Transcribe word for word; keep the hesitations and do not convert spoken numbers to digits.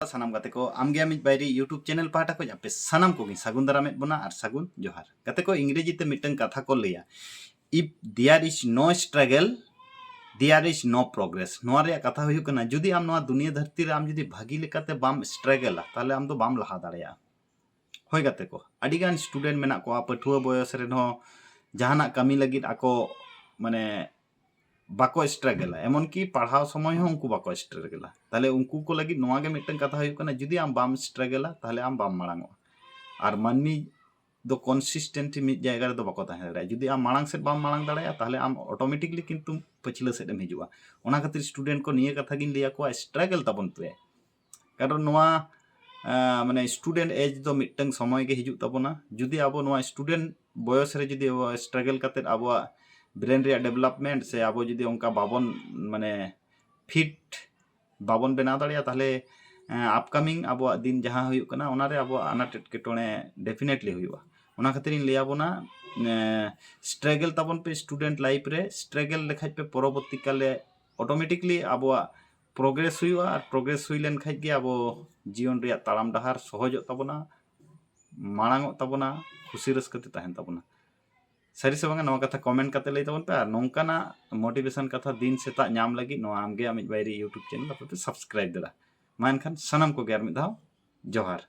ᱥᱟᱱᱟᱢ ᱜᱟᱛᱮ ᱠᱚ, ᱟᱢᱜᱮ ᱟᱢᱤᱡ ᱵᱟᱭᱨᱤ YouTube ᱪᱮᱱᱮᱞ ᱯᱟᱦᱴᱟ ᱠᱷᱚᱱ ᱟᱯᱮ ᱥᱟᱱᱟᱢ ᱠᱚᱜᱮ ᱥᱟᱹᱜᱩᱱ ᱫᱟᱨᱟᱢᱮᱫ ᱵᱚᱱᱟ ᱟᱨ ᱥᱟᱹᱜᱩᱱ ᱡᱚᱦᱟᱨ᱾ ᱜᱟᱛᱮ ᱠᱚ, ᱤᱝᱨᱮᱡᱤ ᱛᱮ ᱢᱤᱫᱴᱟᱝ ᱠᱟᱛᱷᱟ ᱠᱚ ᱞᱟᱹᱭᱟ, "If there is no struggle, there is no progress." ᱱᱚᱣᱟ ᱨᱮᱭᱟᱜ ᱠᱟᱛᱷᱟ ᱦᱩᱭᱩᱜ ᱠᱟᱱᱟ, ᱡᱩᱫᱤ ᱟᱢ ᱱᱚᱣᱟ ᱫᱩᱱᱤᱭᱟᱹ ᱫᱷᱟᱹᱨᱛᱤ ᱨᱮ ᱟᱢ ᱡᱩᱫᱤ ᱵᱷᱟᱹᱜᱤ ᱞᱮᱠᱟᱛᱮ ᱵᱟᱢ ᱥᱴᱨᱟᱜᱮᱞᱟ, ᱛᱟᱦᱚᱞᱮ ᱟᱢ ᱫᱚ ᱵᱟᱢ ᱞᱟᱦᱟ ᱫᱟᱲᱮᱭᱟᱜᱼᱟ᱾ ᱦᱳᱭ ᱜᱟᱛᱮ ᱠᱚ, ᱟᱹᱰᱤᱜᱟᱱ ᱥᱴᱩᱰᱮᱱᱴ ᱢᱮᱱᱟᱜ ᱠᱚᱣᱟ ᱯᱟᱹᱴᱷᱩᱣᱟᱹ ᱵᱚᱭᱚᱥ ᱨᱮᱱ ᱦᱚᱸ ᱡᱟᱦᱟᱱᱟᱜ ᱠᱟᱹᱢᱤ ᱞᱟᱹᱜᱤᱫ ᱟᱠᱚ ᱢᱟᱱᱮ ᱵᱟᱠᱚ ᱥᱴᱨᱟᱜᱮᱞᱟ, ᱮᱢᱚᱱᱠᱤ ᱯᱟᱲᱦᱟᱣ ᱥᱚᱢᱚᱭ ᱦᱚᱸ ᱩᱱᱠᱩ ᱵᱟᱠᱚ ᱥᱴᱨᱟᱜᱮᱞᱟ᱾ ᱛᱟᱦᱚᱞᱮ ᱩᱱᱠᱩ ᱠᱚ ᱞᱟᱹᱜᱤᱫ ᱱᱚᱣᱟ ᱜᱮ ᱢᱤᱫᱴᱟᱝ ᱠᱟᱛᱷᱟ ᱦᱩᱭᱩᱜ ᱠᱟᱱᱟ, ᱡᱩᱫᱤ ᱟᱢ ᱵᱟᱢ ᱥᱴᱨᱟᱜᱮᱞᱟ, ᱛᱟᱦᱚᱞᱮ ᱟᱢ ᱵᱟᱢ ᱢᱟᱲᱟᱝᱚᱜᱼᱟ᱾ ᱟᱨ ᱢᱟᱹᱱᱢᱤ ᱫᱚ ᱠᱚᱱᱥᱤᱥᱴᱮᱱᱴ ᱢᱤᱫ ᱡᱟᱭᱜᱟ ᱨᱮᱫᱚ ᱵᱟᱠᱚ ᱛᱟᱦᱮᱸ ᱫᱟᱲᱮᱭᱟᱜᱼᱟ᱾ ᱡᱩᱫᱤ ᱟᱢ ᱢᱟᱲᱟᱝ ᱥᱮᱫ ᱵᱟᱢ ᱢᱟᱲᱟᱝ ᱫᱟᱲᱮᱭᱟᱜᱼᱟ, ᱛᱟᱦᱚᱞᱮ ᱟᱢ ᱚᱴᱳᱢᱮᱴᱤᱠᱞᱤ ᱠᱤᱱᱛᱩ ᱯᱟᱹᱪᱷᱞᱟᱹ ᱥᱮᱫ ᱮᱢ ᱦᱤᱡᱩᱜᱼᱟ᱾ ᱚᱱᱟ ᱠᱷᱟᱹᱛᱤᱨ ᱥᱴᱩᱰᱮᱱᱴ ᱠᱚ ᱱᱤᱭᱟᱹ ᱠᱟᱛᱷᱟ ᱜᱤᱧ ᱞᱟᱹᱭ ᱟᱠᱚᱣᱟ, ᱥᱴᱨᱟᱜᱮᱞ ᱛᱟᱵᱚᱱ ᱯᱮ᱾ ᱠᱟᱨᱚᱱ ᱱᱚᱣᱟ ᱟᱸ, ᱢᱟᱱᱮ ᱥᱴᱩᱰᱮᱱᱴ ᱮᱡᱽ ᱫᱚ ᱢᱤᱫᱴᱟᱝ ᱥᱚᱢᱚᱭ ᱜᱮ ᱦᱤᱡᱩᱜ ᱛᱟᱵᱚᱱᱟ᱾ ᱡᱩᱫᱤ ᱟᱵᱚ ᱱᱚᱣᱟ ᱥᱴᱩᱰᱮᱱᱴ ᱵᱚᱭᱚᱥ ᱨᱮ ᱡᱩᱫᱤ ᱟᱵᱚ ᱥᱴᱨᱟᱜᱮᱞ ᱠᱟᱛᱮᱫ ᱟᱵᱚᱣᱟᱜ ᱵᱨᱮᱱ ᱨᱮᱭᱟᱜ ᱰᱮᱵᱷᱞᱚᱯᱢᱮᱱᱴ ᱥᱮ ᱟᱵᱚ ᱡᱩᱫᱤ ᱚᱱᱠᱟ ᱵᱟᱵᱚᱱ ᱢᱟᱱᱮ ᱯᱷᱤᱴ ᱵᱟᱵᱚᱱ ᱵᱮᱱᱟᱣ ᱫᱟᱲᱮᱭᱟᱜᱼᱟ, ᱛᱟᱦᱚᱞᱮ ᱟᱯᱠᱟᱢᱤᱝ ᱟᱵᱚᱣᱟᱜ ᱫᱤᱱ ᱡᱟᱦᱟᱸ ᱦᱩᱭᱩᱜ ᱠᱟᱱᱟ, ᱚᱱᱟᱨᱮ ᱟᱵᱚᱣᱟᱜ ᱟᱱᱟᱴ ᱮᱴᱠᱮᱴᱚᱬᱮ ᱰᱮᱯᱷᱤᱱᱮᱴᱞᱤ ᱦᱩᱭᱩᱜᱼᱟ᱾ ᱚᱱᱟ ᱠᱷᱟᱹᱛᱤᱨ ᱤᱧ ᱞᱟᱹᱭ ᱟᱵᱚᱱᱟ, ᱥᱴᱨᱟᱜᱮᱞ ᱛᱟᱵᱚᱱ ᱯᱮ ᱥᱴᱩᱰᱮᱱᱴ ᱞᱟᱭᱤᱯᱷ ᱨᱮ᱾ ᱥᱴᱨᱟᱜᱮᱞ ᱞᱮᱠᱷᱟᱡ ᱯᱮ ᱯᱚᱨᱚᱵᱚᱨᱛᱤ ᱠᱟᱞᱮ ᱚᱴᱳᱢᱮᱴᱤᱠᱞᱤ ᱟᱵᱚᱣᱟᱜ ᱯᱨᱚᱜᱨᱮᱥ ᱦᱩᱭᱩᱜᱼᱟ, ᱟᱨ ᱯᱨᱚᱜᱨᱮᱥ ᱦᱩᱭ ᱞᱮᱱᱠᱷᱟᱡ ᱜᱮ ᱟᱵᱚ ᱡᱤᱭᱚᱱ ᱨᱮᱭᱟᱜ ᱛᱟᱲᱟᱢ ᱰᱟᱦᱟᱨ ᱥᱚᱦᱚᱡᱚᱜ ᱛᱟᱵᱚᱱᱟ, ᱢᱟᱲᱟᱝᱚᱜ ᱛᱟᱵᱚᱱᱟ, ᱠᱷᱩᱥᱤ ᱨᱟᱹᱥᱠᱟᱹ ᱛᱮ ᱛᱟᱦᱮᱱ ᱛᱟᱵᱚᱱᱟ᱾ ᱥᱟᱹᱨᱤ ᱥᱮ ᱵᱟᱝᱟ, ᱱᱚᱣᱟ ᱠᱟᱛᱷᱟ ᱠᱚᱢᱮᱱᱴ ᱠᱟᱛᱮ ᱞᱟᱹᱭ ᱛᱟᱵᱚᱱ ᱯᱮ᱾ ᱟᱨ ᱱᱚᱝᱠᱟᱱᱟᱜ ᱢᱳᱴᱤᱵᱷᱮᱥᱚᱱ ᱠᱟᱛᱷᱟ ᱫᱤᱱ ᱥᱮᱛᱟᱜ ᱧᱟᱢ ᱞᱟᱹᱜᱤᱫ ᱱᱚᱣᱟ ᱟᱢᱜᱮ ᱟᱢᱤᱡ ᱵᱟᱭᱨᱤ YouTube ᱪᱮᱱᱮᱞ ᱟᱯᱮ ᱯᱮ ᱥᱟᱵᱥᱠᱨᱟᱭᱤᱵ ᱫᱟᱲᱮᱭᱟᱜᱼᱟ᱾ ᱢᱟ ᱮᱱᱠᱷᱟᱱ ᱥᱟᱱᱟᱢ ᱠᱚᱜᱮ ᱟᱨ ᱢᱤᱫ ᱫᱷᱟᱣ ᱡᱚᱦᱟᱨ᱾